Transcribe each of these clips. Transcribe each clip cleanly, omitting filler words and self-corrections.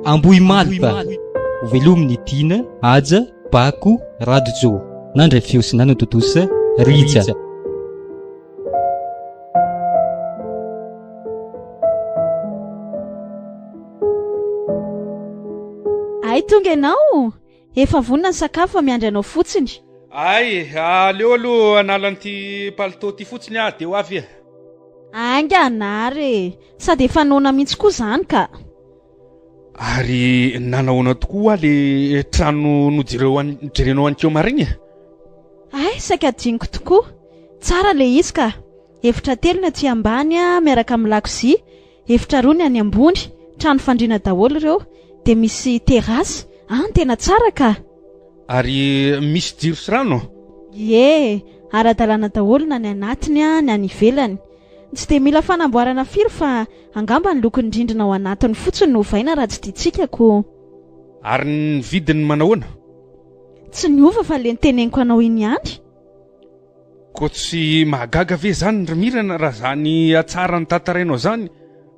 Ambohimalpa, hovelomin'i Tiana, Haja, Bako, Radojo. Nandray feo sy nanatontosa, Rija. Hay tonga ianao! Efa vonona ny sakafo fa miandry anao fotsiny. Hay, aleo aloha hanala an'ity palitao ity fotsiny aho dia ho avy e. Haingana ary e! Sady efa noana mihitsy koa izany ka. Ary nanahoana tokoa hoa le trano nojereo nojerenao aninkeo maraina e? Hay, saika adinoko tokoa. Tsara le izy ka. Efitra telo ny aty ambany miaraka amin'ny lakozia, efitra roa ny any ambony, trano fandriana daholo ireo, dia misy terrasse, an tena tsara ka! Ary misy jiro sy rano? Ie, ara-dalàna daholo na ny anatiny na ny ivelany. Tsy dia mila fanamboarana firy fa angamba ny lokon'ny rindrina ao anatiny fotsiny no ovaina raha tsy tiantsika ko. Ary ny vidiny manahoana? Tsy niova fa le niteneniko anao iny ihany. Koa tsy mahagaga ve zany ry Mirana raha zany hatsaran'ny tantarainao zany,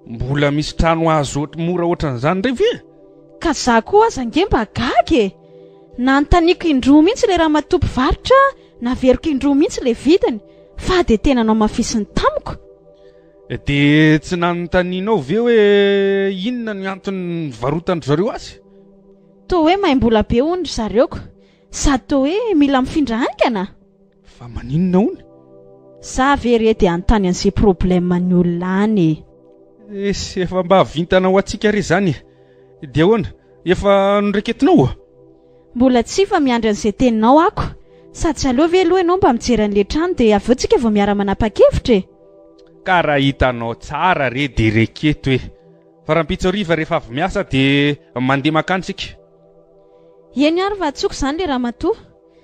mbola misy trano azo mora ohatran'izany indray ve? Ka za koa aza ange mba gaga e! Nanontaniako indroa mihitsy le ramatoa mpivarotra, naveriko indroa mihitsy le vidiny, fa dia tena nohamafisiny tamiko. Dia tsy nanontanianao ve hoe inona ny antony nivarotan-dry zareo azy? Toa hoe maim-bola be hono ry zareo ko! Sady toa hoe mila mifindra haingana? Fa maninona hono? Za ve re dia hanontany an'ze problème ny olona any e! Esy, efa mba vintana ho antsika re zany e! Dia ahoana? Efa noreketinao? Mbola tsia fa miandry an'izay teninao ako! Sady tsy aleo ve aloha ianao mba mijery an'le trano dia avy eo tsika vao miara-manapa-kevitra e! Ka raha hitanao tsara re dia reketo e! Fa rahampitso hariva rehefa avy miasa dia mandeha mankany tsika. Eny ary fa antsoiko izany le ramatoa.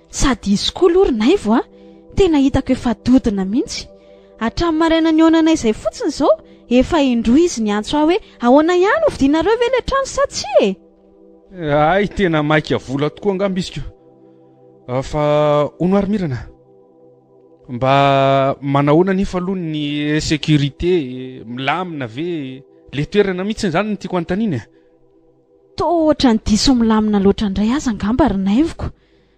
Sady izy koa aloha ry Naivo a! Tena hitako efa dodona mihitsy. Hatramin'ny maraina nihaonanay izay fotsiny izao, efa indroa izy niantso ahy hoe ahoana ihany, hovidianareo ve ilay trano sa tsia e? Hay tena maika vola tokoa angamba izy ko. Fa hono ary Mirana, mba manahoana anefa aloha ny sécurité, milamina ve? Le toerana mihitsy izany no tiako anontaniana e. Toa ohatran'ny diso milamina loatra indray aza angamba ry Naivoko.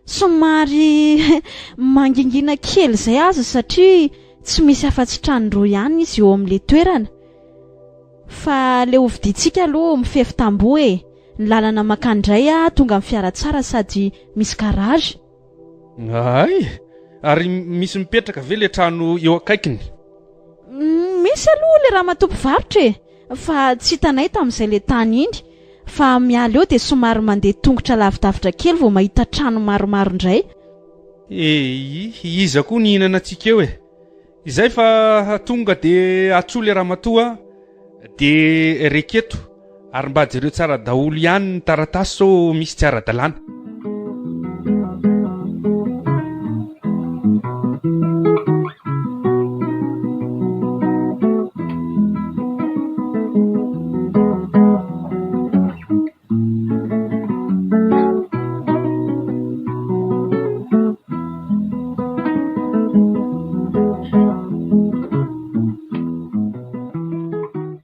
Somary mangingina kely izay aza satria tsy misy afa-tsy trano roa ihany izy eo amin'ilay toerana. Fa ilay hovidiantsika aloha mifefy tamboho e. Ny lalana mankany indray tonga amin'ny fiara tsara sady misy garage. Hay! Ary misy mipetraka ve ilay trano eo akaikiny? Misy aloha ilay ramatoa mpivarotra e! Fa tsy hitanay tamin'izay ilay tany iny. Fa miala eo dia somary mandeha tongotra lavidavitra kely vao mahita trano maromaro indray. Eii, iza koa ny hihinana antsika eo e! Izay fa tonga dia atsoa ilay ramatoa dia reketo ary mba jereo tsara daholo ihany ny taratasy sao misy tsy ara-dalàna.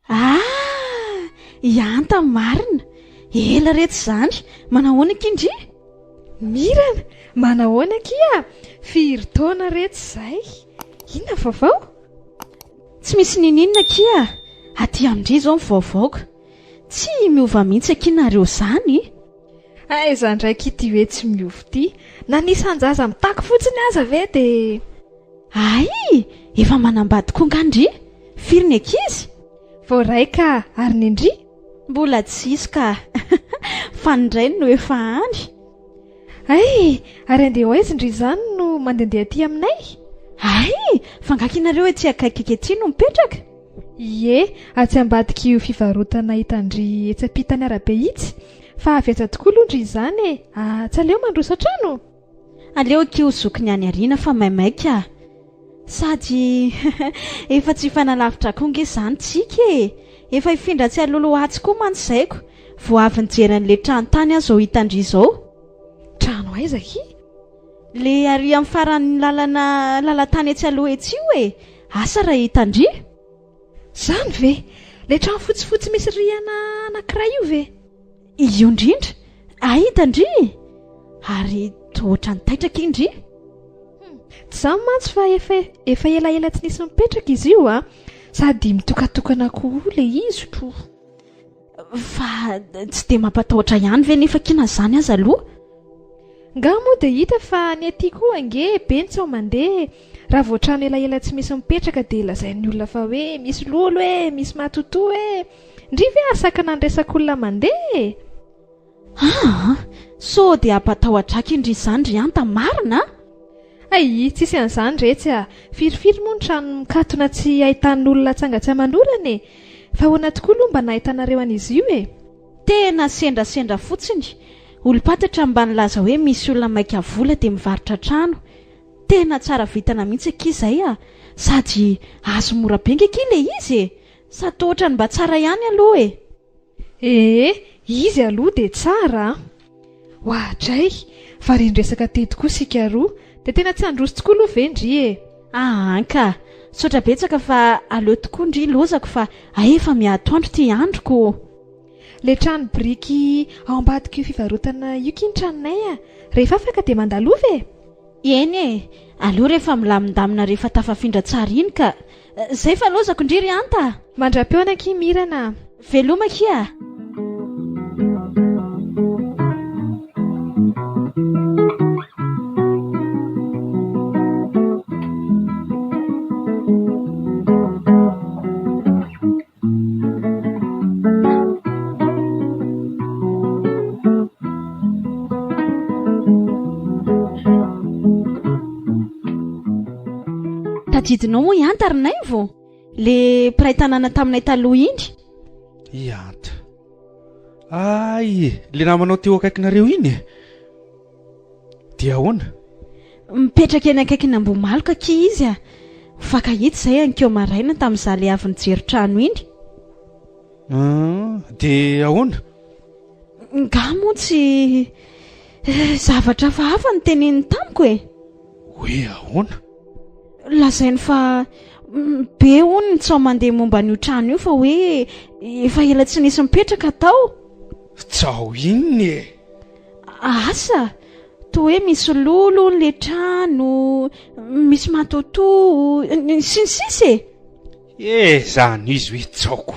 Ah! Ihanta marina! Ela retsy izany! Manahoana akia ndry? Mirana! Manahoana akia? Firy taona retsy izay? Inona ny vaovao? Tsy misy niniana akia! Aty amin-dry izao ny vaovaoko. Tsy miova mihitsy akia nareo izany! Aiza ndraiky ity hoe tsy miova ity? Na ny isan-jaza mitaky fotsiny aza ve dia. Hay! Efa manambady koa nga ndry? Firy ny ankizy? Vao iray ka, ary ny ndry? Mbola tsisy ka! Fa ny rainy no efa any. Hay! Ary andeha ho aiza ndry izany no mandehandeha aty aminay? Hay! Fa nga kinareo ety akaikaiky ety no mipetraka? Ie, atsy ambadik'io fivarotana hitan-dry etsy ampitan'ny arabe itsy. Fa avy aiza tokoa aloha ndry izany e? Ah, tsy aleo mandroso an-trano? Aleo akia ho zokiny any aoriana fa maimaika ah. Sady efa tsy hifanalavitra koa nge izany tsika e! Efa hifindra atsy alohaloha atsy koa mantsy zaiko, vao avy nijery an'ilay trano tany aho izao hitan-dry izao. Trano aiza akia? Le ary amin'ny faran'ny lalana lalan-tany etsy aloha etsy io e! Asa raha hitan-dry? Zany ve? Le trano fotsifotsy misy rihana anankiray io ve? Io indrindra! Hay hitan-dry e! Ary toa ohatran'ny taitra akia ndry? Hum, tsy izany mantsy fa efa efa elaela tsy nisy nipetraka izy io a! Sady mitokatokana koa le izy ko! Fa tsy dia mampatahotra ihany ve nefa akia na izany aza aloha? Nga moa dia hita fa ny aty koa ange be ny tsaho mandeha e! Raha vao trano elaela tsy misy mipetraka dia lazain'ny olona fa hoe misy lolo e, misy matotoa e! Ndry ve hahasakana ny resak'olona mandeha e! Aa! Sao dia hampatahotra aky ndry izany ry Anta marina a! Hay, tsisy an'izany retsy a! Firifiry moa ny trano mikatona tsy ahitan'olona tsanga tsy aman'orana e! Fa ahoana tokoa aloha mba nahitanareo an'izy io e? Tena sendrasendra fotsiny. Olom-pantatra mba nilaza hoe misy olona maika vola dia mivarotra trano. Tena tsara vintana mihitsy akia izay a! Sady azo mora be nge akia ilay izy e! Sady toa ohatran'ny mba tsara ihany aloha e! Ee, izy aloha dia tsara a! Oadray! Varian-dresaka teto koa isika roa, dia tena tsy handroso tokoa aloha ve ndry e? Aa ka! Misaotra betsaka fa aleo tokoa ndry lozako fa hay efa miha-atoandro ity androko o! Le trano biriky ao ambadik'io fivarotana io ky ny tranonay a! Rehefa afaka dia mandalova e! Eny e! Aleo rehefa milamindamina rehefa tafafindra tsara iny ka! Zay fa lozako ndry ry Anta a! Mandra-peona akia Mirana a! Veloma akia a! Tadidinao moa i Anta ry Naivo? Le mpiray tanàna taminay taloha iny. I Anta. Ay e, le namanao teo akaikinareo iny e. Dia ahoana? Mipetraka eny akaikin'Ambohimaloka akia izy a! Mifankahita izahay anikeo maraina tamin'izaho ilay avy nijery trano iny. Hum, dia ahoana? Nga moa tsy zavatra hafahafa no teneniny tamiko e! Hoe ahoana? Lazainy fa be hono ny tsaho mandeha momba an'io trano io fa hoe efa ela tsy nisy nipetraka tao. Tsaho inona e? Asa! Toa hoe misy lolo hono le trano, misy matotoa, sy ny sisa e! Eh, zany izy hoe tsaoko.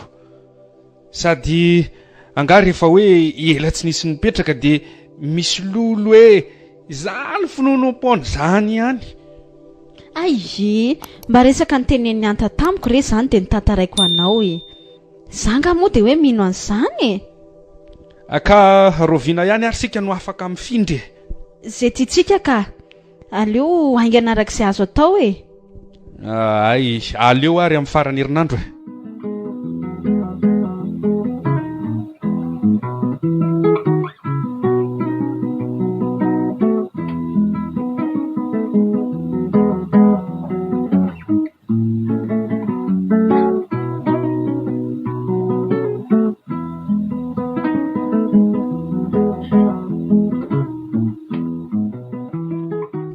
Sady angaha rehefa hoe ela tsy nisy nipetraka dia misy lolo hoe izany finoanoam-poana izany ihany. Ay e! Mba resaka notenenin'i Anta tamiko re izany dia notantaraiko anao e! Za nga moa dia hoe mino an'izany e! Ka rahoviana ihany ary isika no afaka mifindra e? Izay tiantsika ka! Aleo haingana araka izay azo atao e! Hay, aleo ary amin'ny faran'ny herinandro e!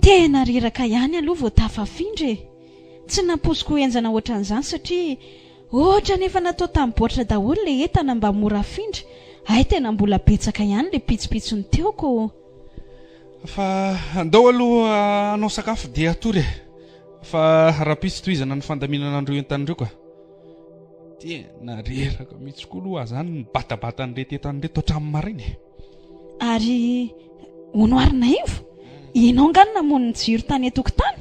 Tena reraka ihany aloha vao tafafindra e! Tsy nampoiziko ho henjana ohatran'izany satria ohatran'ny efa natao tamin'ny baoritra daholo ilay entana mba mora afindra, hay tena mbola betsaka ihany ilay pitsopitsony teo ko! Fa andao aloha hanao sakafo dia hatory e! Fa rahampitso tohizana ny fandaminana an'ireo entana ireo ka. Tena reraka mihitsy koa aloha aho zany nibatabata an'ireto entana ireto hatramin'ny maraina e. Ary hono ary Naivo, ianao angaha no namono ny jiro tany an-tokotany?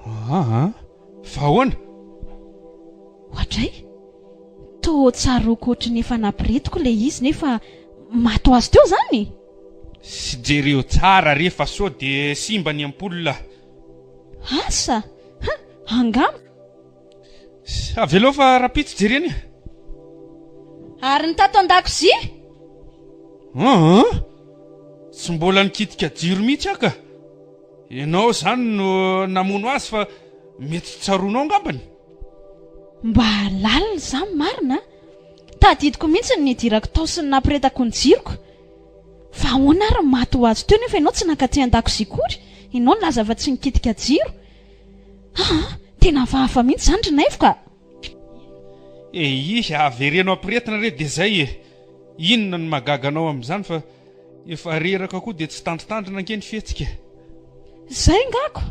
Aa, fa ahoana? Oadray! Toa tsaroako ohatry ny efa nampiretiko ilay izy nefa maty ho azy teo izany? Sy jereo tsara re fa sao dia simba ny ampoule. Asa! Ha! Angamba. Avelao fa rahampitso jerena e. Ary ny tato an-dakozia? Aa! Tsy mbola nikitika jiro mihitsy aho ka. Ianao izany no namono azy fa mety tsy tsaroanao angambany. Mba lalina izany marina a! Tadidiko mihitsy ny nidirako tao sy ny nampiretako ny jiroko. Fa ahoana ary ny maty ho azy teo nefa ianao tsy nankaty an-dakozia akory? Ianao nilaza fa tsy nikitika jiro. Aa! Tena hafahafa mihitsy izany ry Naivo ka! Eii, avereno ampiretina re dia izay e! Inona no mahagaga anao amin'izany fa efa reraka koa dia tsy tandrintandrina ange ny fihetsika e! Izay ngako!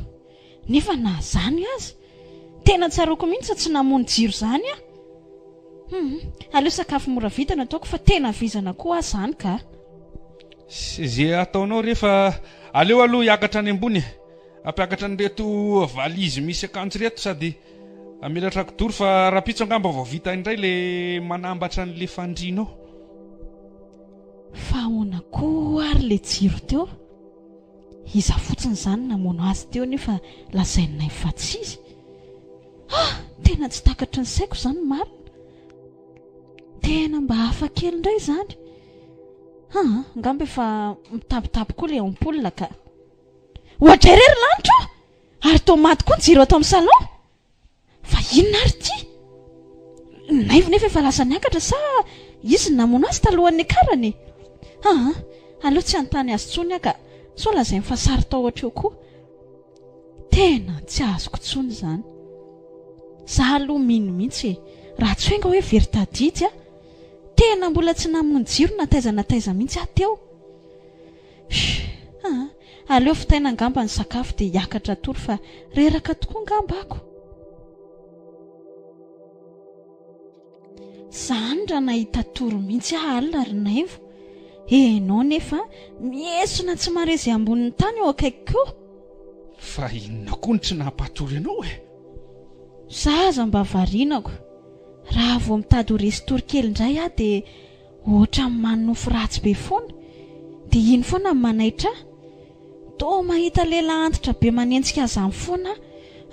Nefa na izany aza, tena tsaroako mihitsy fa tsy namono jiro izany aho. Hum, aleo sakafo mora vita no ataoko fa tena vizana koa aho izany ka. Ze ataonao re fa aleo aloha hiakatra any ambony e. Hampiakatra an'ireto valizy misy akanjo ireto sady hamelatra kidoro fa rahampitso angamba vao vita indray le manambatra an'le fandriana ao. Fa ahoana koa ary le jiro teo? Iza fotsiny izany namono azy teo nefa lazainay fa tsy izy? Ah! Tena tsy takatry ny saiko izany marina. Tena mba hafa kely indray izany. Aa, angamba efa mitabitaby koa ilay ampoule ka. Oadray re ry lanitra o! Ary toa maty koa ny jiro ato amin'ny salon! Fa inona ary ity? Naivo nefa efa lasa niakatra sa izy no namono azy talohan'ny niakarany? Aa, aleo tsy hanontany azy intsony aho ka, sao lazainy fa saro-tahotra eo koa. Tena tsy azoko intsony izany. Za aloha mino mihitsy e! Raha tsy hoe nga hoe very tadidy aho. Tena mbola tsy namono jiro na taiza na taiza mihitsy aho teo. Shh! Aa! Aleo vitaina angamba ny sakafo dia hiakatra hatory fa reraka tokoa angamba ako. Zany raha nahita tory mihitsy aho alina ry Naivo. Enao nefa miesona tsy mahare izay ambonin'ny tany eo akaikiko eo. Fa inona koa no tsy nampatory anao e? Za aza mba varianako. Raha vao mitady ho resy tory kely indray aho dia ohatran'ny manonofy ratsy be foana. Dia iny foana no manaitra ahy. Toa mahita lehilahy antitra be manenjika azy any foana aho.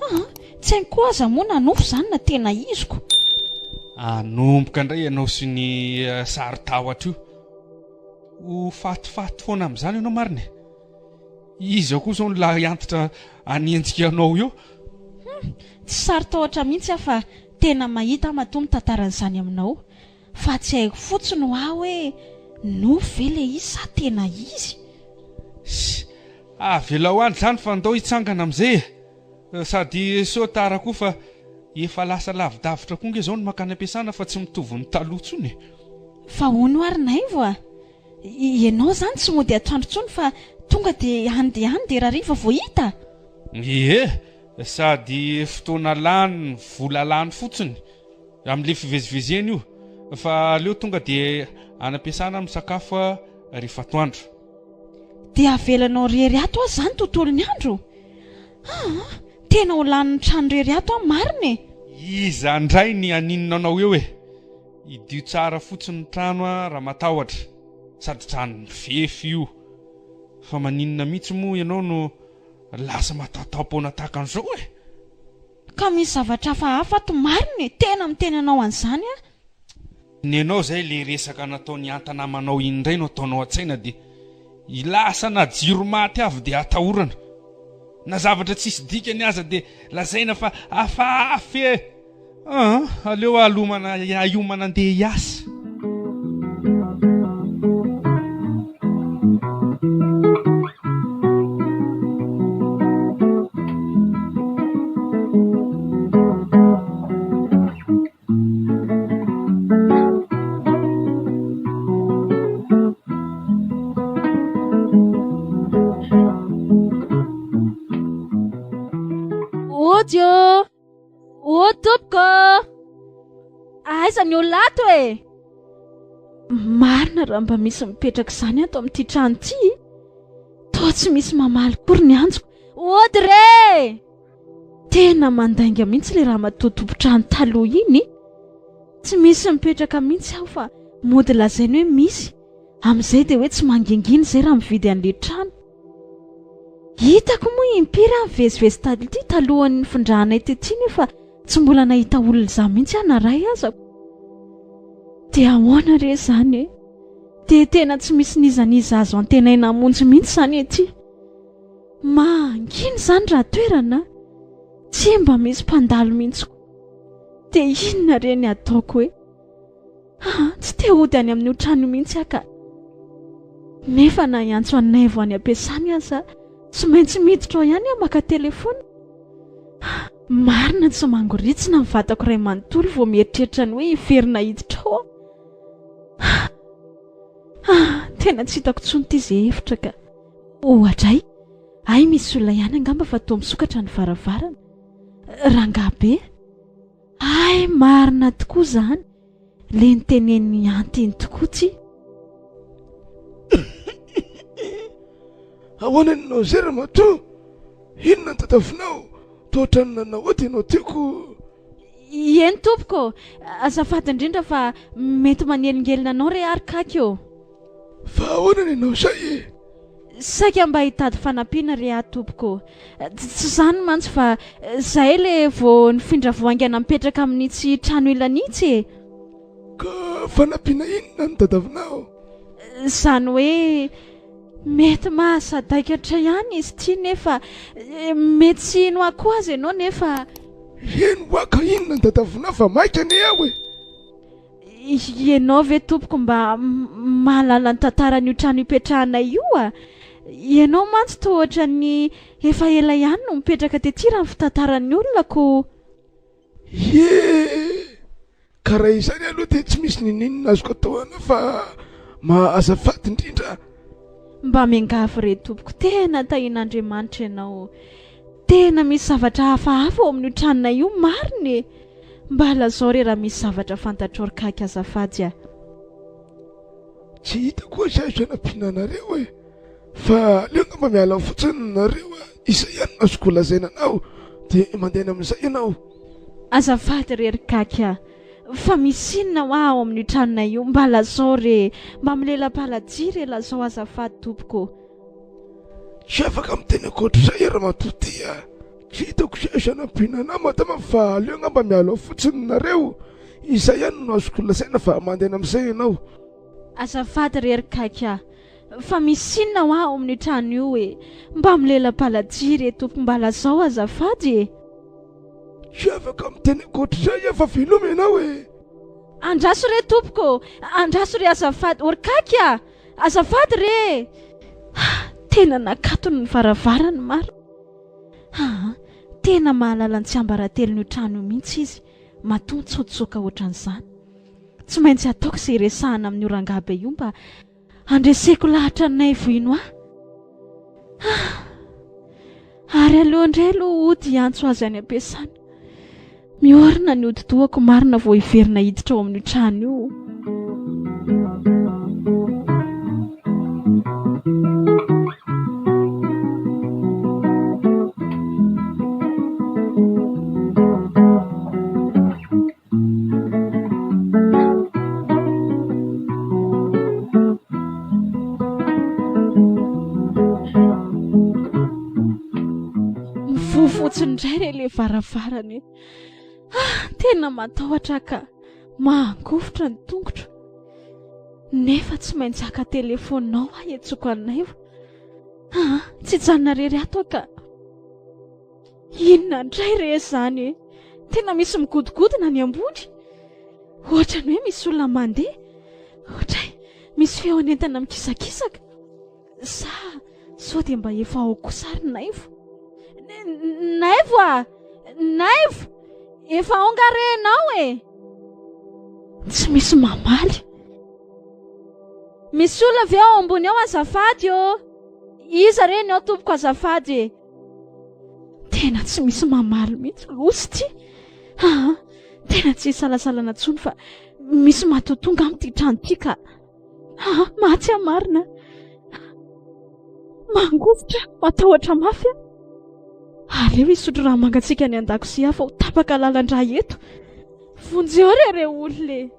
Aa, tsy haiko koa aza moa na nofy izany na tena iziko. Hanomboka indray ianao sy ny saro-tahotra io. Ho fatifaty foana amin'izany ianao marina e. Iza koa izao no lahy antitra hanenjika anao eo? Hum, tsy saro-tahotra mihitsy aho fa tena mahita aho matoa mitantara an'izany aminao. Fa tsy haiko fotsiny hoa hoe nofy ve le izy sa tena izy? Ss, avelao any izany fa ndao hitsangana amin'izay e! Sady sao tara koa fa efa lasa lavidavitra koa nge izao ny mankany am-piasana fa tsy mitovy ny taloha intsony e! Fa hono hoa ry Naivo a! Ianao izany tsy mody atoandro intsony fa tonga dia any dia any dia rariva vao hita? Ie, sady fotoana lany, vola lany fotsiny. Amin'ilay fivezivezena io fa aleo tonga dia any am-piasana misakafo rehefa atoandro. Dia avelanao rery ato aho izany tontolon'ny andro? Aa! Tena ho lanin'ny trano rery ato aho marina e! Iza indray ny haninona anao eo e? Idio tsara fotsiny ny trano raha matahotra, sady trano mifefy io. Fa maninona mihitsy moa ianao no lasa matahotaho-poana tahaka an'izao e? Ka misy zavatra hafahafa ato marina e! Tena miteny anao an'izany aho. Nenao zay le resaka nataon'i Hanta namanao iny indray no ataonao an-tsaina dia lasa na jiro maty avy dia atahorana. Na zavatra tsisy dikany aza dia lazaina fa hafahafa e! Aa aleo alomana hiomana andeha hiasa. Ody ô! Ô tompoko ô! Aiza ny olona ato e? Marina raha mba misy mipetraka izany ato amin'ity trano ity. Toa tsy misy mamaly akory ny antsoko. Ody re! Tena mandainga mihitsy ilay ramatoa tompon-trano taloha iny. Tsy misy mipetraka mihitsy aho fa mody lazainy hoe misy. Amin'izay dia hoe tsy mangingina izay raha mividy an'ilay trano. Hitako moa impiry aho nivezivezy taty talohan'ny nifindranay tety nefa tsy mbola nahita olona izany mihitsy aho na iray aza. Dia ahoana re izany e? Dia tena tsy misy n'iza n'iza azo antenaina hamonjy mihitsy izany ety. Mangina izany raha toerana, tsy mba misy mpandalo mihitsy koa. Dia inona re ny ataoko e? Aa, tsy te hody any amin'io trano io mihitsy aho ka. Nefa na hiantso an'i Naivo any am-piasany aza, tsy maintsy miditra ao ihany aho maka telefaonina. Marina tsy mangoritsina ny vatako iray manontolo vao mieritreritra ny hoe hiverina hiditra ao aho. Ah, tena tsy hitako intsony ity izay hevitra ka. Oadray, hay misy olona ihany angamba fa toa misokatra ny varavarana. Rangahy be. Hay marina tokoa izany le nitenenin'i Anty iny tokoa ty. Ahoana ny nausée ramatoa? Inona no tadiavinao? Toa ohatran'ny nanaoty ianao teo ko. Eny tompoko ô! Azafady indrindra fa mety manelingelina anao re ary kaky ô! Fa ahoana ny anao izay e? Saika mba hitady fanampiana re aho tompoko ô! Tsy izany mantsy fa zahay le vao nifindra vao haingana mipetraka amin'itsy trano ilany itsy e! Ka fanampiana inona no tadiavinao? Izany hoe mety mahasadaikatra ihany izy ity nefa mety tsy hino ahy koa aza ianao nefa. Eny hoa ka inona no tadiavinao fa maika anie aho e! Ianao ve tompoko mba mahalala ny tantaran'io trano ipetrahanay io a? Ianao mantsy toa ohatran'ny efa ela ihany no mipetraka tety raha ny fitantaran'ny olona ko. Ie! Ka raha izany aloha dia tsy misy ninoninona azoko atao anao fa ma azafady indrindra. Mba miangavy re tompoko, tena tahian'Andriamanitra ianao. Tena misy zavatra hafahafa ao amin'io tranonay io marina e! Mba lazao re raha misy zavatra fantatrao ry kaky azafady a! Tsy hitako hoe izay azo hanampiana anareo e! Fa aleo angamba miala ao fotsiny nareo a! Izay ihany no azoko lazaina anao dia mandehana amin'izay ianao. Azafady re ry kaky a! Fa misy inona hoa ao amin'io tranonay io? Mba lazao re e! Mba milela-paladia re lazao azafady tompoko ô! Tsy afaka miteny ankoatr'izay i ramatoa ty a! Tsy hitako izay azo hanampiana anah madama fa aleo angamba miala ao fotsiny nareo, izay ihany no azoko lazaina fa mandehana amin'izay ianao. Azafady re ry Kaiky a! Fa misy inona hoa ao amin'io trano io e! Mba milela-paladia re tompoko mba lazao azafady e! Tsy afaka miteny ankoatr'izay aho fa veloma ianao e! Andraso re tompoko ô! Andraso re azafady! O ry Kaiky a! Azafady re e! Tena nakatony ny varavarany marina. Aa! Tena mahalala ny tsiambaratelon'io trano io mihitsy izy matoa mitsotsoka ohatran'izany. Tsy maintsy ataoko izay hiresahana amin'io rangahy be io mba handreseko lahatra an'i Naivo hino ahy. Ah! Ary aleo indray aloha hody hiantso azy any am-piasana. Miorina ny hodi-dohako marina vao hiverina hiditra ao amin'io trano io. Mivoha fotsiny indray re ilay varavarana e. Ah, tena matahotra aho ka. Mangovitra ny tongotro. Nefa tsy maintsy haka telefaoninao aho hiantsoako an'i Naivo. Ah, tsy hijanona irery ato aho ka. Inona indray re izany e? Tena misy migodogodona any ambony. Ohatran'ny hoe misy olona mandeha. Ohatray, misy feon'entana mikisakisaka. Sa sao dia mba efa ao kosa ary Naivo? Naivo a! Naivo! Efa ao nga re ianao e? Tsy misy mamaly. Misy olona ve ao ambony ao azafady ô? Iza re ny ao tompoko azafady e? Tena tsy misy mamaly mihitsy loza ity. Aa, tena tsy isalasalana intsony fa misy matotoa angamba ity trano ity ka. Aa, maty aho marina. Mangovitra, matahotra mafy aho. Aleo hisotro rano mangatsiaka any an-dakozia aho fa ho tapaka lalan-drà eto. Vonjeo re re olona e!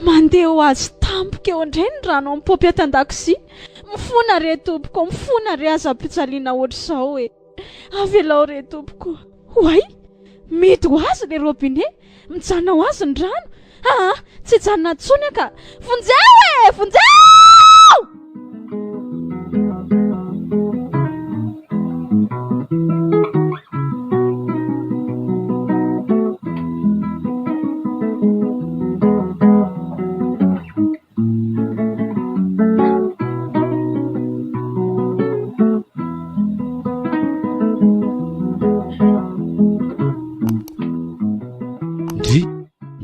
Mandeha ho azy tampoka eo indray ny rano amin'ny paopy ato an-dakozia. Mifona re tompoko, mifona re aza ampijaliana ohatr'izao e! Avelao re tompoko. Oay! Mihidy ho azy ilay robinet, mijanona ho azy ny rano. Aa! Tsy hijanona intsony aho ka! Vonjeo e! Vonjeo!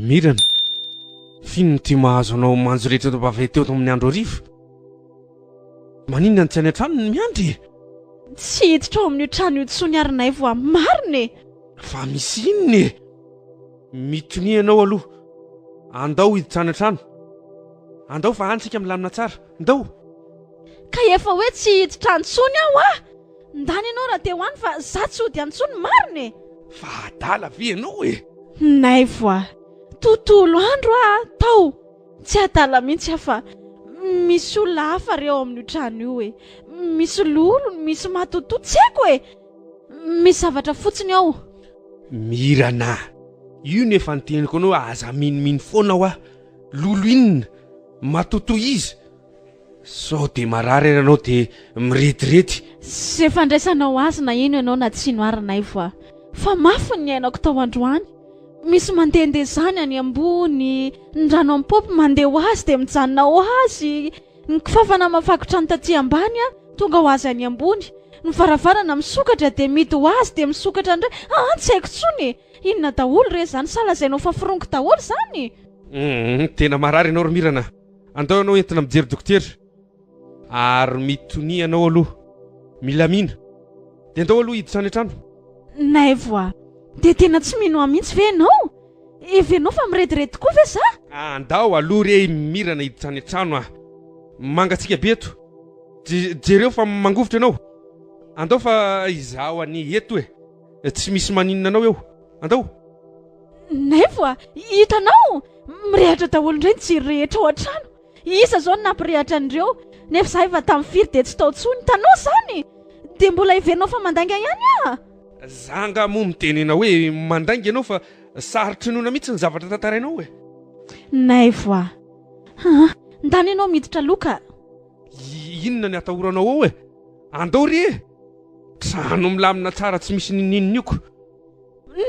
Mirana, f'inona ity mahazo anao manjoretra eto am-bava eto amin'ny andro hariva? Maninona no tsy any an-trano no miandry e? Tsy hiditra ao amin'io trano io intsony ary Naivo a! Marina e! Fa misy inona e? Mitonia ianao aloha. Andao hiditra any an-trano. Andao fa any isika milamina tsara. Ndao! Ka efa hoe tsy hiditra any intsony aho ah! Ndany ianao raha te ho any fa za tsy hody any intsony marina e! Fa adala ve ianao e? Naivo ah! Tontolo andro ah tao! Tsy adala mihitsy aho fa misy olona hafa re ao amin'io trano io e! Misy lolo, misy matotoa, tsy haiko e! Misy zavatra fotsiny ao. Mirana a! Io no efa niteniko anao hoe aza minomino foana hoa! Lolo inona? Matotoa iza? Sao dia marary ary ianao dia mirediredy. Ze fandraisanao azy na ino ianao na tsy ino ary Naivo a! Fa mafy ny niainako tao androany. Misy mandehandeha zany any ambony, ny rano amin'ny paopy mandeha ho azy dia mijanona ho azy, ny kifafa namafako trano taty ambany a, tonga ho azy any ambony, ny varavarana misokatra dia mihidy ho azy dia misokatra indray, aa tsy haiko intsony e! Inona daholo re zany sa lazainao fa forongo daholo zany? Humm tena marary ianao ry Mirana a! Andao ianao entina mijery dokotera. Ary mitonia ianao aloha. Milamina. Dia andao aloha hiditra any an-trano. Naivo a! Dia tena tsy mino ahy mihitsy ve ianao? Heverinao fa mirediredy tokoa ve za? Andao aloha re Mirana hiditra any an-trano a! Mangatsiaka be eto. Jereo fa mangovitra ianao. Andao fa izaho anie eto e! Tsy misy maninona anao eo. Andao! Naivo a! Hitanao? Mirehatra daholo indray ny jiro rehetra ao an-trano. Iza izao no nampirehatra an'ireo? Nefa izaho efa tamin'ny firy dia tsy tao intsony. Hitanao izany? Dia mbola heverinao fa mandainga ihany aho? Za angaha moa miteny anao hoe mandainga ianao fa sarotra inoana mihitsy ny zavatra tantarainao e! Naivo a! Aa! Ndana ianao miditra aloha ka! Inona ny atahoranao ao e? Andao re e! Trano milamina tsara tsy misy ninininiko.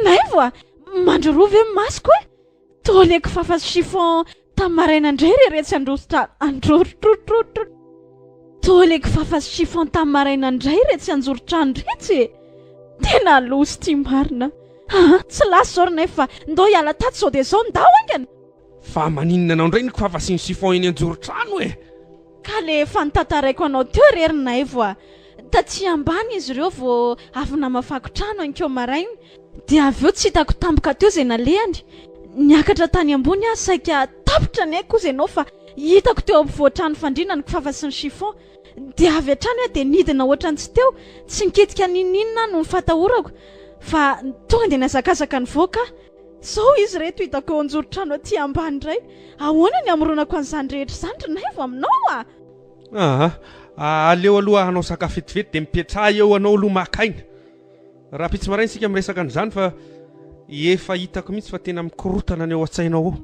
Naivo a! Mandroroa ve ny masoko e? Toa le kifafa sy chiffon tamin'ny maraina indray re retsy andrositra androrotrorotrotro. Toa le kifafa sy chiffon tamin'ny maraina indray retsy anjoron-trano retsy e! Tena loza ity marina. Aa, tsy lasa izao ry Naivo fa ndao hiala tato izao dia izao, ndao haingana! Fa maninona anao indray ny kifafa sy ny chiffon eny anjoron-trano e? Ka le efa notantaraiko anao teo re ry Naivo a! Taty ambany izy ireo vao avy namafako trano anikeo maraina, dia avy eo tsy hitako tampoka teo izay nalehany, niakatra tany ambony aho saika tapitra ny aiko hozy ianao fa hitako teo ampovoan-trano fandriana ny kifafa sy ny chiffon, dia avy hatrany aho dia nidina ohatran'ny tsy teo, tsy nikitika n'inon'inona aho noho ny fatahorako fa tonga dia nihazakazaka nivoaka aho. Zao izy ireto hitako eo anjoron-trano aty ambany indray. Ahoana ny hamoronako an'izany rehetra izany ry Naivo aminao a? Aa, aleo aloha hanao sakafo vetivety dia mipetraha eo anao aloha maka aina. Rahampitso maraina isika miresaka an'izany fa efa hitako mihitsy fa tena mikorotana ny ao an-tsainao ao.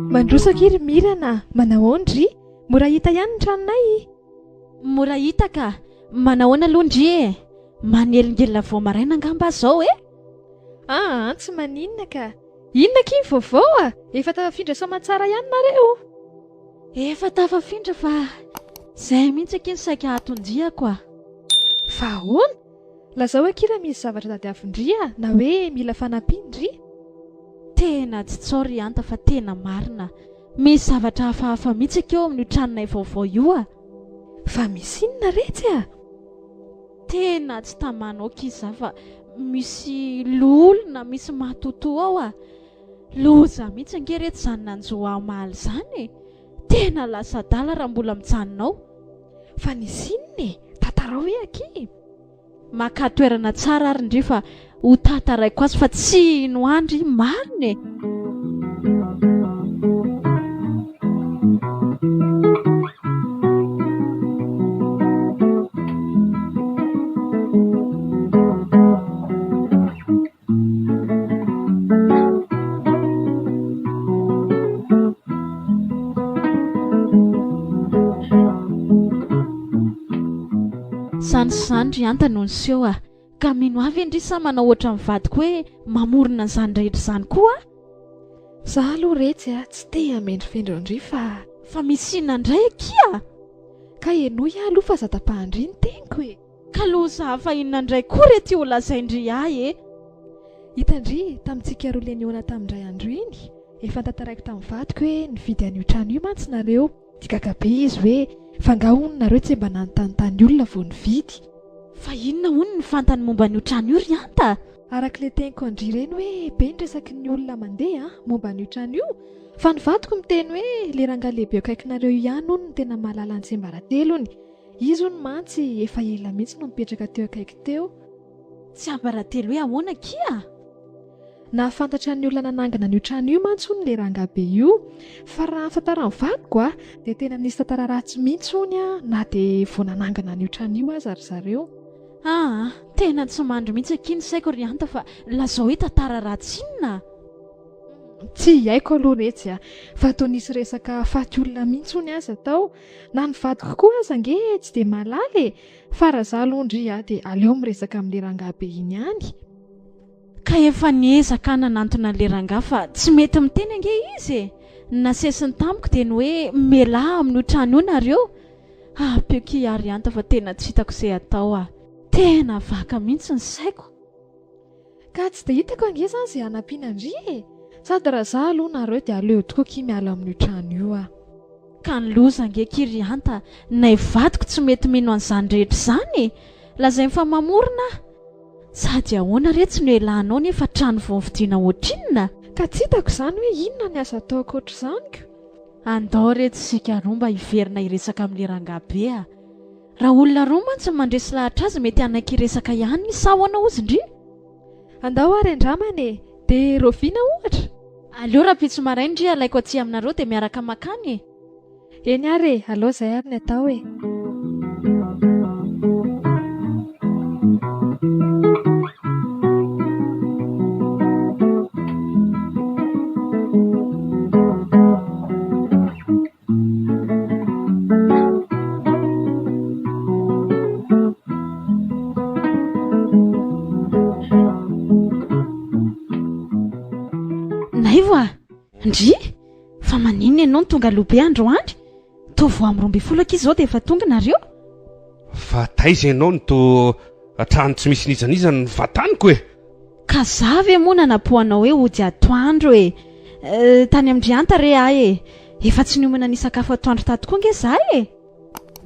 Mandroso akia ry Mirana a! Manahoana ndry? Mora hita ihany ny tranonay? Mora hita ka! Manahoana aloha ndry e? Manelingelina vao maraina angamba aho izao e? Aa, tsy maninona ka! Inona akia ny vaovao a? Efa tafafindra soamantsara ihany nareo? Efa tafafindra fa zay mihitsy akia ny saika hatondiako a! Fa ahoana? Lazao akia raha misy zavatra tadiavin-dry a, na hoe mila fanampian-dry. Tena tsy tsao ry Anta fa tena marina. Misy zavatra hafahafa mihitsy akia ao amin'io tranonay vaovao io a! Fa misy inona retsy a? Tena tsy tamana aoka izy za fa misy lolona misy matotoa ao a! Loza mihitsy ange reto izany nanjo ahy omaly izany e! Tena lasa adala raha mbola mijanona ao. Fa nisy inona e? Tantarao hoe akia e! Makà toerana tsara ary ndry fa ho tantaraiko azy fa tsy hino ahy ndry marina e! Izany sy izany ry Anta no niseho ah. Ka mino ahy ve ndry sa manao ohatran'ny vadiko hoe mamorona an'izany rehetra izany koa aho? Za aloha retsy a, tsy te hamendrofendro an-dry fa. Fa misy inona indray akia? Ka henoy aho aloha fa aza tapahan-dry ny teniko e! Ka loza hafa inona indray koa re ty ho lazain-dry ahy e! Hitan-dry, tamintsika roa le nihaona tamin-dray andro iny, efa notantaraiko tamin'ny vadiko hoe nividy an'io trano io mantsy nareo. Dia gaga be izy hoe fa nga hono nareo tsy mba nanontanintany olona vao nividy? Fa inona hono ny fantany momba an'io trano io ry Anta? Araka ilay teniko an-dry ireny hoe be ny resaky ny olona mandeha momba an'io trano io, fa ny vadiko miteny hoe ilay rangahy lehibe eo akaikinareo io ihany hono no tena mahalala ny tsiambaratelony. Izy hono mantsy efa ela mihitsy no nipetraka teo akaiky teo. Tsiambaratelo hoe ahoana akia? Nahafantatra ny olona nanangana an'io trano io mantsy hono ilay rangahy be io. Fa raha ny tantaran'ny vadiko a, dia tena nisy tantara ratsy mihitsy hono na dia vao nanangana an'io trano io aza ry zareo. Aa, tena tsy mandry mihitsy akia ny saiko ry Anta fa lazao hoe tantara ratsy inona? Tsy haiko aloha retsy a, fa toa nisy resaka faty olona mihitsy hono aza tao. Na ny vadiko koa aza ange tsy dia mahalala e! Fa raha za aloha ndry a, dia aleo miresaka amin'ilay rangahy be iny ihany. Ka efa niezaka aho nanantona an'ilay rangahy fa tsy mety miteny ange izy e! Ny nasesiny tamiko dia ny hoe mialà amin'io trano io nareo. Ampio kia ry Anta fa tena tsy hitako izay atao ah. Tena vaka mihitsy ny saiko. Ka tsy dia hitako ange izany izay hanampiana an-dry e! Sady raha za aloha nareo dia aleo tokoa akia miala amin'io trano io ah. Ka ny loza ange akia ry Anta, nay vadiko tsy mety mino an'izany rehetra izany e! Lazainy fa mamorona aho. Sady ahoana re tsy no elanao nefa trano vao novidiana ohatrinona? Ka tsy hitako izany hoe inona ny azo atao ankoatr'izany ko! Andao re tsy isika roa mba hiverina hiresaka amin'ilay rangahy be a! Raha olona roa mantsy no mandresy lahatra azy mety hanaiky hiresaka ihany izy sa ahoana hozy ndry? Andao ary andramana e! Dia raoviana ohatra? Aleo rahampitso maraina ndry alaiko aty aminareo dia miaraka makany e! Eny ary e, aleo izay ary ny atao e! Naivo a! Ndry! Fa maninona ianao no tonga aloha be androany? Toa vao amin'ny 12 akia izao dia efa tonga nareo? Fa taiza ianao no toa trano tsy misy n'iza n'iza ny vataniko e? Ka za ve moa nanapohanao hoe hody atoandro e? Tany amin-dry Anta re aho e! Efa tsy niomana ny hisakafo atoandro tato koa nge za e!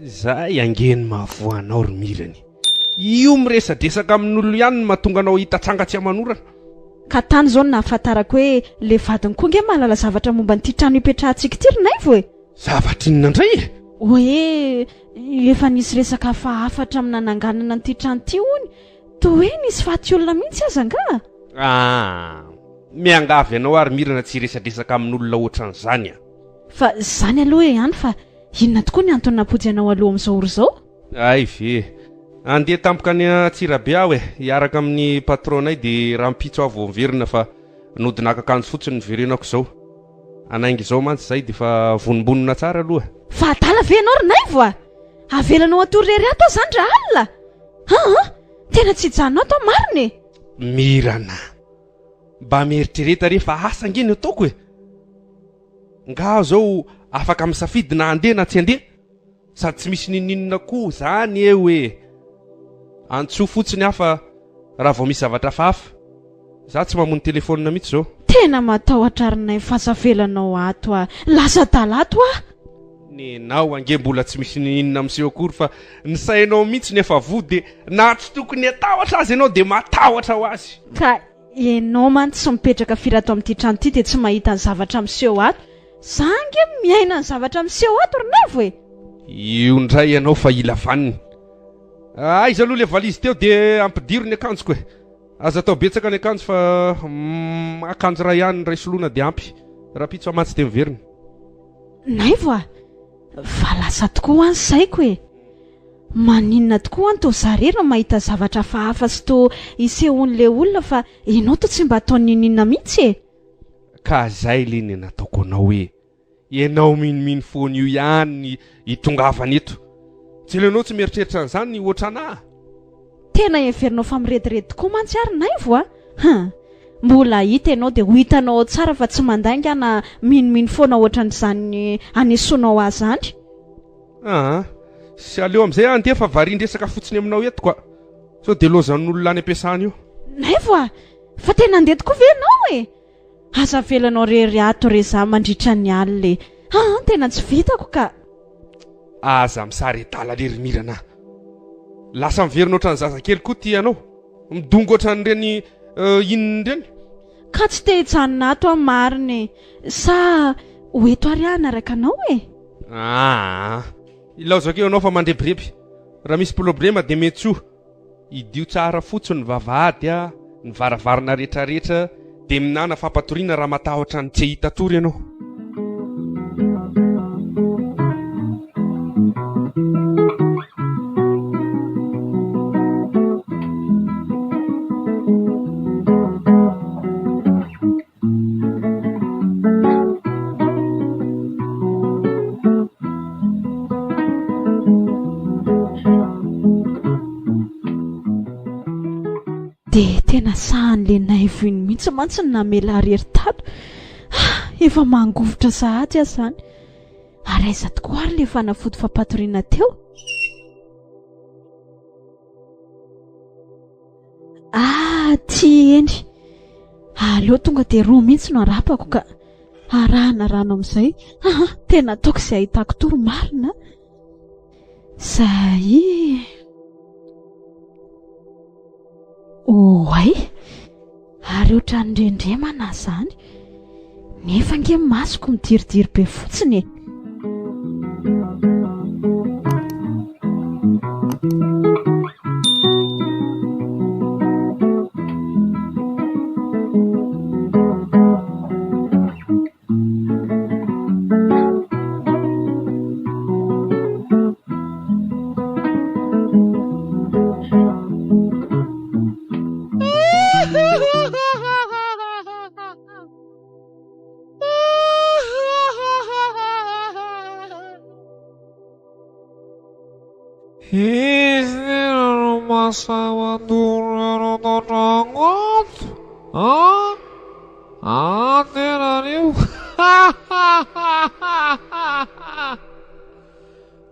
Zay ange ny mahavoa anao ry Mirany. Io miresadresaka amin'olona ihany no mahatonga anao hita tranga tsy aman'orana. Ka tany izao no nahafantarako hoe le vadiny koa nge mahalala zavatra momba an'ity trano ipetrahantsika ity ry Naivo e! Zavatra inona indray e? Hoe efa nisy resaka hafahafa hatramin'ny nananganana an'ity trano ity hono. Toa hoe nisy faty olona mihitsy aza angaha? Ah! Miangavy anao ary Mirana tsy hiresadresaka amin'olona ohatran'izany a! Fa izany aloha e ihany fa inona tokoa ny antony nampody anao aloha amin'izao ora izao? Hay ve! Handeha tampoka any Antsirabe aho e! Hiaraka amin'ny patron-nay dia rahampitso aho vao miverina fa nody naka akanjo fotsiny niverenako izao. Hanainga izao mantsy izahay dia efa vonombonona tsara aloha. Fa adala ve ianao ry Naivo a! Avelanao hatory irery ato aho izany rahalina? Aa! Tena tsy hijanona ato aho marina e! Mirana! Mba mieritrereta re fa asa ange ny ataoko e! Nga aho zao afaka misafidy na handeha na tsy handeha? Sady tsy misy n'inon'inona koa zany eo e! Antsoa fotsiny aho fa raha vao misy zavatra hafahafa. Za tsy mamono telephone mihitsy zao. Tena matahotra ry Naivo fa aza avelanao ato ah! Lasa adala ato ah! Nenao ange mbola tsy misy n'inon'inona miseho akory fa ny sainao mihitsy no efa voa dia na tsy tokony hatahotra aza ianao dia matahotra ho azy. Ka ianao mantsy tsy mipetraka firy ato amin'ity trano ity dia tsy mahita ny zavatra miseho ato. Za ange miaina ny zavatra miseho ato ry Naivo e! Io indray ianao fa hila vaniny. Aiza aloha ilay valizy teo dia ampidiro ny akanjoko e! Aza atao betsaka ny akanjo fa akanjo iray ihany iray soloina dia ampy. Rahampitso aho mantsy dia miverina. Naivo a! Fa lasa tokoa hoa ny saiko e! Maninona tokoa hoa no toa za rery no mahita zavatra hafahafa sy toa isehoan'ilay olona fa ianao toa tsy mba ataony n'inon'inona mihitsy e! Ka zay le ny nataoko anao hoe ianao minomino foana io ihany ny hitongavana eto. Tsy aleonao tsy mieritreritra an'izany ohatranà? Tena heverinao fa mirediredy tokoa mantsy ary Naivo a! Hum! Mbola hita ianao dia ho hitanao ao tsara fa tsy mandainga na minomino foana ohatran'izany anesoanao ahy izany. Aa! Sy aleo amin'izay aho andeha fa varian-dresaka fotsiny aminao eto ka! Sao dia lozan'olona any am-piasana io. Naivo a! Fa tena andeha tokoa ve ianao e? Aza avelanao rery ato re za mandritra ny alina e! Aa! Tena tsy vitako ka! Aza misary adala lery Mirana a! Lasa miverina ohatran'ny zazakely koa ty ianao, midongy ohatran'ireny inona ireny. Ka tsy te hijanona ato aho marina e! Sa ho eto ary aho hanaraka anao e? Aa! Ilaozako eo ianao fa mandrebireby. Raha misy problema dia miantsoa. Idio tsara fotsiny ny vavahady a, ny varavarana retraretra dia minana fampatoriana raha matahotra ny tsy hahita tory ianao. Dia tena sahan'ilay Naivo iny mihitsy mantsy ny namela ahy irery tato. Ah, efa mangovitra sahady aho izany. Ary aiza tokoa ary ilay fanafody fampatoriana teo? Ah, ty eny. Aleo tonga dia roa mihitsy no arapako ka. Arahana rano amin'izay. Ah, tena ataoko izay ahitako tory marina. Zay. Oay! Ary ohatran'ny rendremana izany. Nefa ange masoko midiridiry be fotsiny e. Izy no mahasahy mandoro anao an-trano ato an! Ah tena anio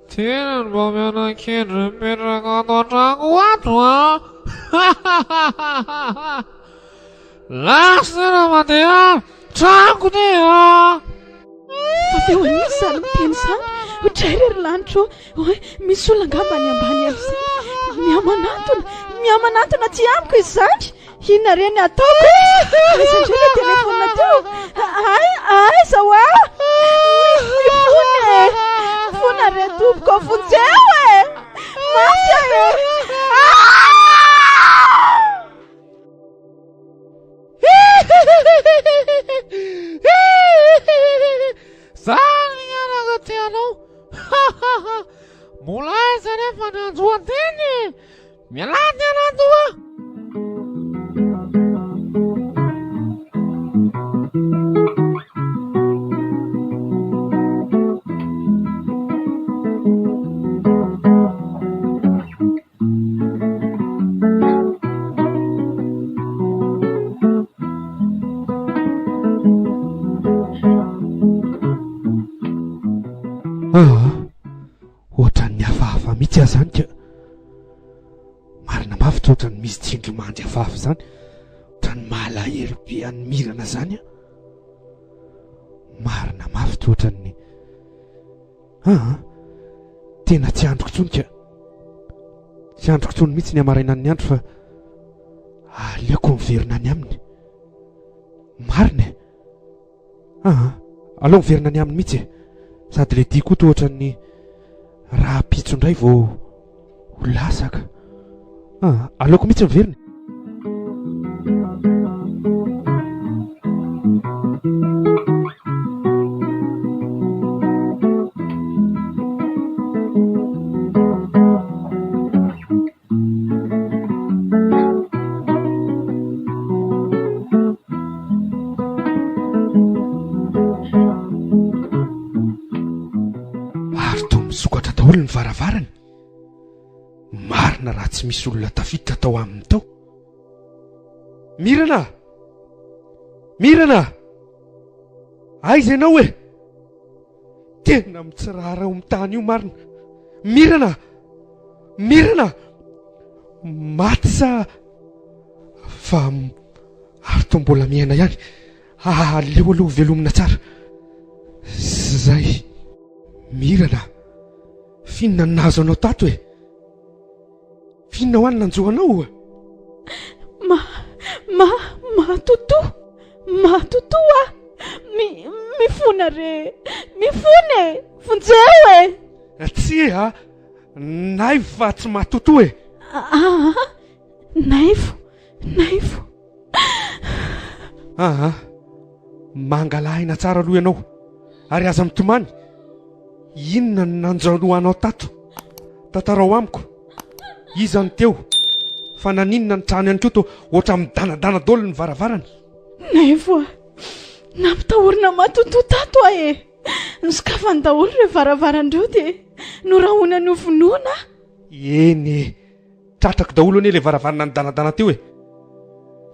Tena ny mba miana-kendry mipetraka ato an-trano ato an! Lasa tena mandeha any tranoko ty an! Fa feo an'iza izany miteny izany? Ohatray re ry lanitra ô! Oay, misy olona angamba any ambany any izany. Mihamanantona, mihamanantona aty amiko izany. Inona re ny ataoko e? Aiza indray ilay telefaonina teo? Ay, aiza hoa? Mifona e! Mifona re tompoko, vonjeo e! Maty aho e! Ah! Zany ny anaka tianao. Mbola aiza nefa ny anjoan-teny e? Mialà ny anandoha. Ah, ohatran'ny hafahafa mihitsy aho izany ka. Marina mafy tsy ohatran'ny misy tsindrimandry hafahafa izany. Ohatran'ny malahelo be an'i Mirana izany aho. Marina mafy tsy ohatran'ny Aa! Tena tsy andriko intsony ka. Tsy andriko intsony mihitsy ny hamarainan'ny andro fa aleoko miverina any aminy. Marina e! Aa! Aleo miverina any aminy mihitsy e! Sady ilay dia koa toa ohatran'ny rahampitso indray vao ho lasa ka. Aa! Aleoko mihitsy miverina e! Ary toa misokatra daholo ny varavarana. marina raha tsy misy olona tafiditra tao aminy tao. Mirana! Mirana! Aiza ianao e? Tena mitsirara ao amin'ny tany io marina. Mirana! Mirana! Maty sa fa ary toa mbola miaina ihany. Aleo aloha velomina tsara. Zay. Mirana! F'inona no nahazo anao tato e? F'inona hoa no nanjo anao? Ma, ma, matotoa, matotoa ah! Mi, mifona re, mifona e! Vonjeo e! Tsia a! Naivo fa tsy matotoa e! Aa, Naivo, Naivo. Aa, mangala aina tsara aloha ianao ary aza mitomany. Inona no nanjo anao tato? Tantarao amiko. Iza no teo? Fa naninona ny trano ihany koa toa ohatran'ny midanadana daholo ny varavarana? Naivo a! Nampitahorina matotoa tato aho e! Nosokafany daholo ireo varavarana ireo dia norahonany ho vonoina aho. Eny e! Tratrako daholo anie ilay varavarana nidanadana teo e!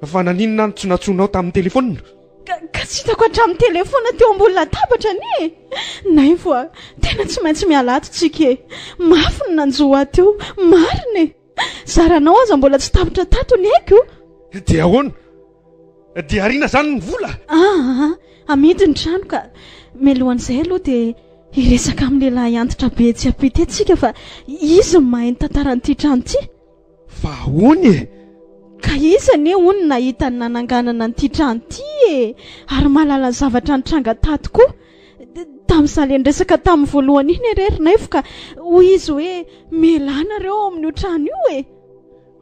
Fa naninona aho no tsy nantsoinao tamin'ny telefaonina? Ka, ka tsy hitako hatramin'ny telefaonina teo ambony latabatra anie e! Naivo a! Tena tsy maintsy miala ato tsika e! Mafy ny nanjo ahy teo, marina e! Zaranao aza mbola tsy tapitra tato ny aiko! Dia ahoana? Dia ariana izany ny vola? Aa, amidy ny trano ka. Mialohan'izay aloha dia hiresaka amin'ny lehilahy antitra be etsy ampita etsy isika fa izy no mahay ny tantaran'ity trano ity. Fa ahoana e? Ka izy anie hono no nahita ny nananganana an'ity trano ity e! Ary mahalala ny zavatra nitranga tato koa. Tamin'izaho ilay niresaka taminy voalohany iny re ry Naivo ka hoy izy hoe mialà nareo ao amin'io trano io e!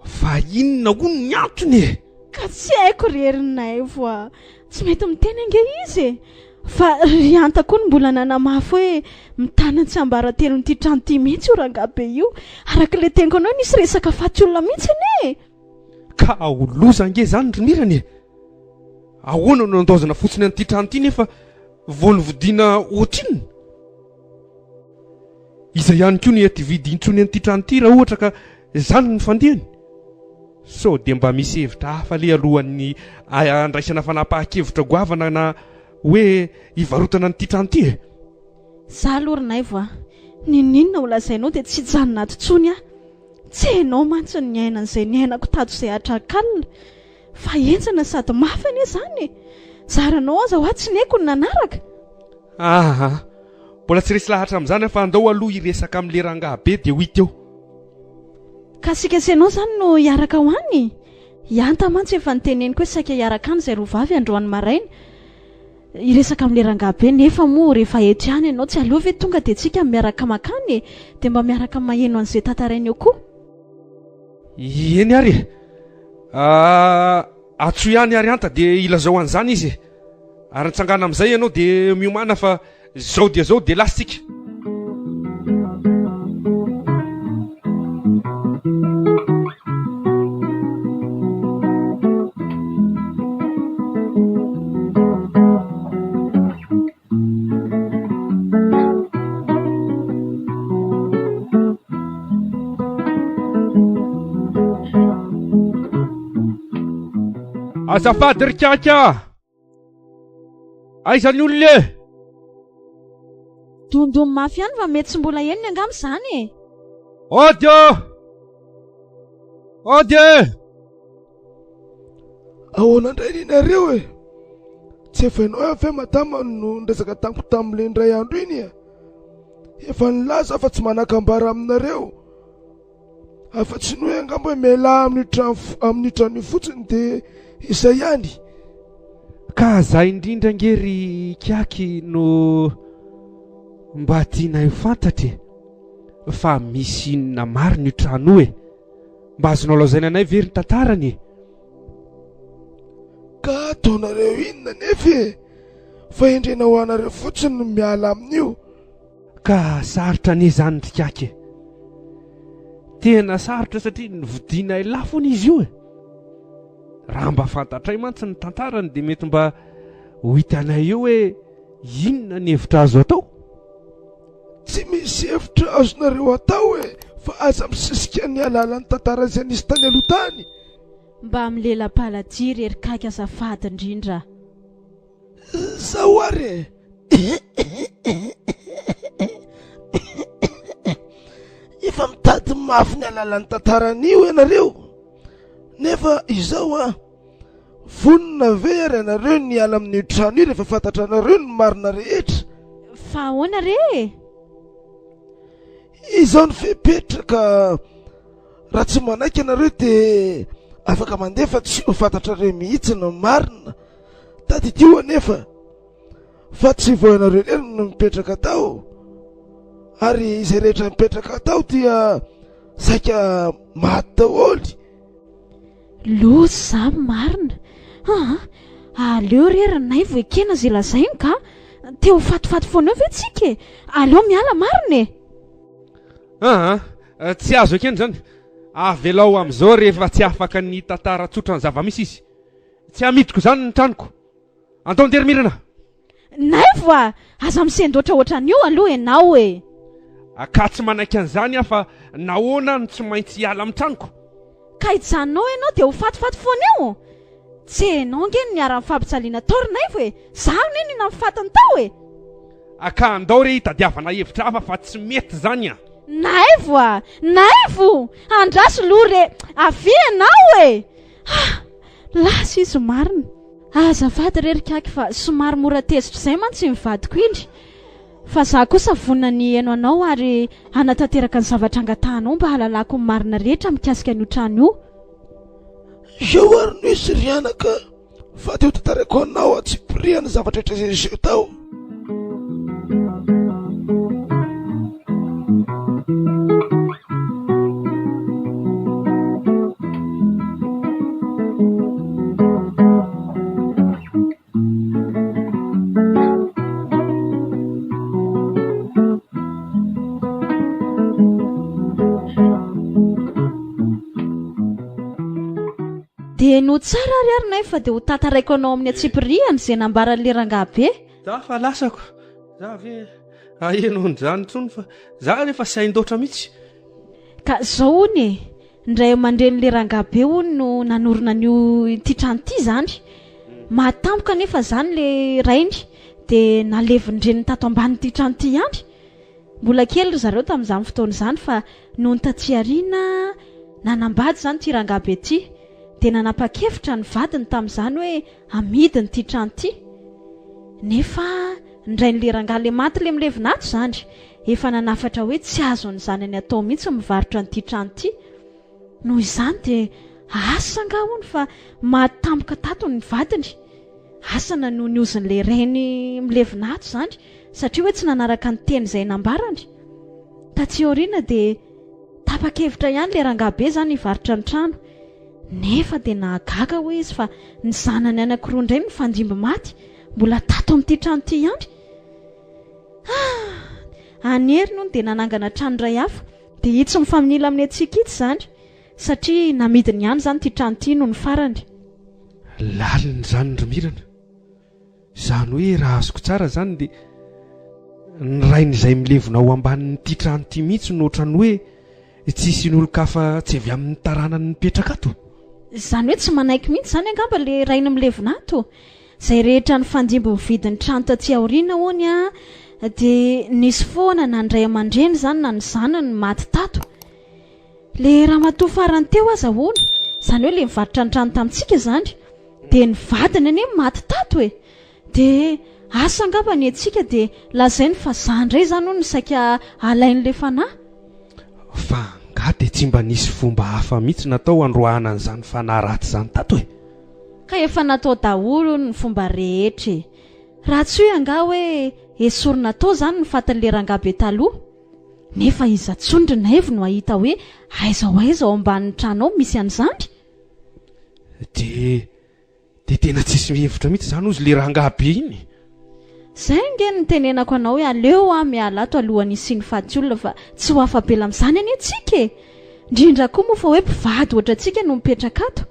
Fa inona hono ny antony e? Ka tsy haiko ry Herinaivo a! Tsy mety miteny ange izy e! Fa ry Hanta koa no mbola nanamafy hoe mitana ny tsiambaratelon'ity trano ity mihitsy io rangahy be io. Araka ilay teniko anao nisy resaka faty olona mihitsy anie e! Ka ho loza ange izany ry Mirana e! Ahoana no andaozana fotsiny an'ity trano ity nefa vao novidiana ohatrinona? Iza ihany koa no hety hividy intsony an'ity trano ity raha ohatra ka izany no fandehany? Sao dia mba misy hevitra hafa aleha alohan'ny handraisana fanapahan-kevitra goavana na hoe hivarotana an'ity trano ity e? Za aloha ry Naivo a! N'inon'inona ho lazainao dia tsy hijanona ato intsony aho. Tsy hainao mantsy ny niaina an'izay niainako tato izay hatrakalina. Fa henjana sady mafy anie izany e! Zaranao aza hoa tsy neko ny nanaraka. Aa! Mbola tsy resy lahatra amin'izany aho fa andao aloha hiresaka amin'ilay rangahy be dia ho hita eo. Ka sika sy ianao izany no hiaraka ho any? I Anta mantsy efa niteneniko hoe saika hiaraka any izay roa vavy androany maraina hiresaka amin'ilay rangahy be nefa moa rehefa eto ihany ianao tsy aleo ve tonga dia tsika miaraka mankany e! Dia mba miaraka maheno an'izay tantarainy eo koa. Eny ary e! Antsoy ihany ary Anta dia ilazao an'izany izy e! Ary nitsangana amin'izay ianao dia miomàna fa izao dia izao dia lasa tsika. Azafady ry Kiaky a! Aiza ny olona e? Dondony mafy ihany fa mety tsy mbola henony angamba izany e! Ody ô! Ody e! Ahoana indray ry nareo e? Tsy efa ianao ihany ve madama no niresaka tamiko tamin'ilay indray andro iny e? Efa nilaza aho fa tsy manan-kambara aminareo. Afa-tsy ny hoe angamba hoe mialà amin'io trano amin'io trano io fotsiny dia izay ihany. Ka zay indrindra ange ry Kiaky no mba tianay ho fantatra e! Fa misy inona marina io trano io e? Mba azonao lazaina anay ve ry tantarany e? Ka ataonareo inona nefa e? Fahendrena ho anareo fotsiny ny miala amin'io. Ka sarotra anie izany ry Kiaky e! Tena sarotra satria novidianay lafo hono izy io e! Raha mba fantatray mantsy ny tantarany dia mety mba ho hitanay eo hoe inona ny hevitra azo atao. Tsy misy hevitra azonareo atao e! Fa aza misisika ny alalan'ny tantara izay nisy tany aloha tany. Mba milela-paladia re ry kaiky azafady indrindra. Zao ary e! Efa mitady mafy ny alalan'ny tantaran'io ianareo. Nefa izao an, vonona ve ary ianareo ny hiala amin'io trano io rehefa fantatranareo ny marina rehetra? Fa ahoana re e? Izao ny fepetra ka raha tsy manaiky ianareo dia afaka mandeha fa tsy ho fantatrareo mihitsy ny marina. Tadidio anefa fa tsy vao ianareo irery no mipetraka tao ary izay rehetra mipetraka tao dia saika maty daholo. Loza izany marina. Aa, aleo re ry Naivo ekena izay lazainy ka. Te ho fatifaty foana eo ve tsika e? Aleo miala marina e. Aa, tsy azo ekena izany. Avelao amin'izao rehefa tsy afaka ny hitantara tsotra ny zava-misy izy. Tsy amidiko izany ny tranoko. Andao ndeha ry Mirana! Naivo a! Aza misendoatra ohatran'io aloha ianao e! Ka tsy manaiky an'izany aho fa nahoana aho no tsy maintsy hiala amin'ny tranoko? Ka hijanona ao ianao dia ho fatifaty foana eo? Tsy ianao ange no niharan'ny fampijaliana tao ry Naivo e! Izaho anie no nihinan'ny fatiny tao e! Ka andao re hitadiavana hevitra hafa fa tsy mety izany a! Naivo a! Naivo! Andraso aloha re! Avia ianao e! Ah! Lasa izy marina. Azafady re ry Kaky fa somary mora tezitra izay mantsy iny vadiko iny. Fa za kosa vonona ny hiheno anao ary hanatanteraka ny zavatra angatahanao mba hahalalako ny marina rehetra mikasika an'io trano io. Izao ary no izy ry anaka fa te ho tantaraiko anao antsipiriany ny zavatra rehetra izay niseho tao. Dia henoy tsara ary ary nay fa dia ho tantaraiko anao amin'ny antsipiriany izay nambaran'ilay rangahy be. Za fa lasako, za ve aheno an'izany intsony fa za rehefa sain-doatra mihitsy. Ka zao hono e, ny ray aman-drenin'ilay rangahy be hono no nanorina an'io ity trano ity izany. Maty tampoka anefa izany ilay rainy dia nalevin-dreniny tato ambanin'ity trano ity ihany. Mbola kely ry zareo tamin'izany fotoana izany fa nony taty aoriana nanambady izany ity rangahy be ity dia nanapa-kevitra ny vadiny tamin'izany hoe amidiny ity trano ity. Nefa ny rain'ilay rangahy ilay maty ilay milevina ato izany efa nanafatra hoe tsy azon'ny zanany atao mihitsy ny mivarotra an'ity trano ity. Noho izany dia asa angaha hono fa maty tampoka tato ny vadiny. Asa na noho ny ozin'ilay rainy milevina ato izany satria hoe tsy nanaraka ny teny izay nambarany. Taty aoriana dia tapa-kevitra ihany ilay rangahy be izany hivarotra ny trano. Nefa dia nahagaga hoy izy fa ny zanany anankiroa indray nifandimby maty mbola tato amin'ity trano ity ihany. Ah! Any heriny hono dia nanangana trano iray hafa dia itsy mifaminila amin'ny antsika itsy izany satria namidiny ihany izany ity trano ity nony farany. Lalina izany ry Mirana. Izany hoe raha azoko tsara izany dia ny rain'izay milevina ao ambanin'ity trano ity mihitsy no ohatran'ny hoe tsy hisian'olon-kafa tsy avy amin'ny taranany mipetraka ato. Izany hoe tsy manaiky mihitsy izany angamba ilay rainy milevina ato. Izay rehetra nifandimby nividy ny trano taty aoriana hono dia nisy foana na ny ray aman-dreny izany na ny zanany maty tato. Ilay ramatoa farany teo aza hono, izany hoe ilay nivarotra ny trano tamintsika izany, dia ny vadiny anie maty tato e! Dia asa angamba ny antsika dia lazainy fa za indray izany hono no saika halain'ilay fanahy. Fa angaha dia tsy mba nisy fomba hafa mihitsy natao handroahana an'izany fanahy ratsy izany tato e? Ka efa natao daholo hono ny fomba rehetra e! Raha tsy hoy angaha hoe esorina tao izany ny fatin'ilay rangahy be taloha? Nefa iza tsony ry Naivo no hahita hoe aiza ho aiza ao ambanin'ny trano ao misy an'izany? Dia dia tena tsisy hevitra mihitsy izany hozy le rangahy be iny. Zay ange no nitenenako anao hoe aleo aho miala ato alohan'ny hisian'ny faty olona fa tsy ho afa-bela amin'izany anie tsika e! Indrindra koa moa fa hoe mpivady ohatrantsika no mipetraka ato.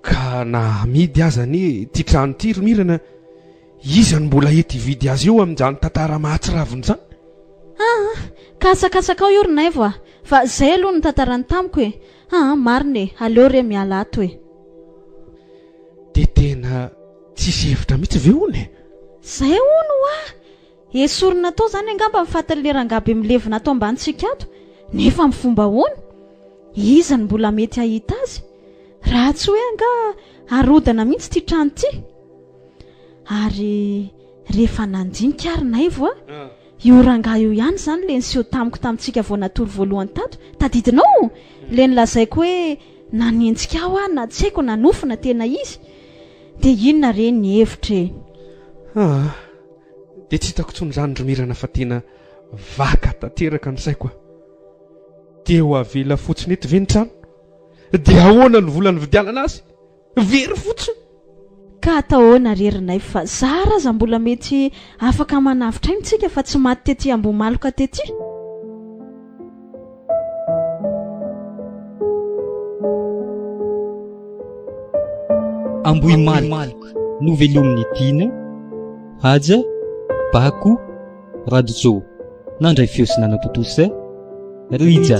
Ka na amidy aza anie ity trano ity ry Mirana, iza no mbola hety hividy azy eo amin'izany tantara mahatsiravina izany? Aa! Ka asakasakao io ry Naivo a! Fa zay aloha no tantarany tamiko e! Aa marina e! Aleo re miala ato e! Dia tena tsisy hevitra mihitsy ve hono e? Zay hono hoa! Esorina tao zany angamba ny fatin'le rangahy be milevina ato ambanintsika ato, nefa amin'ny fomba ahoana? Iza no mbola mety hahita azy? Raha tsy hoe angaha harodana mihitsy ity trano ity? Ary rehefa nandinika ary Naivo a, io rangahy io ihany izany ilay niseho tamiko tamintsika vao natory voalohany tato, tadidinao? Ilay nolazaiko hoe nanenjika aho aho na tsy haiko na nofy na tena izy. Dia inona re ny hevitra e? Ah, dia tsy hitako intsony izany ry Mirana fa tena vaka tanteraka ny saiko a. Dia ho avela fotsiny eto ve ny trano? Dia ahoana ny vola nividianana azy? Very fotsiny. Ka atao ahoana re ry Naivo fa zara aza mbola mety afaka manavotra aina tsika fa tsy maty tety Ambohimaloka tety. Ambohimaloka, novelomin'i Dina, Haja, Bako, Radojo. Nandray feo sy nanatontosa, Rija.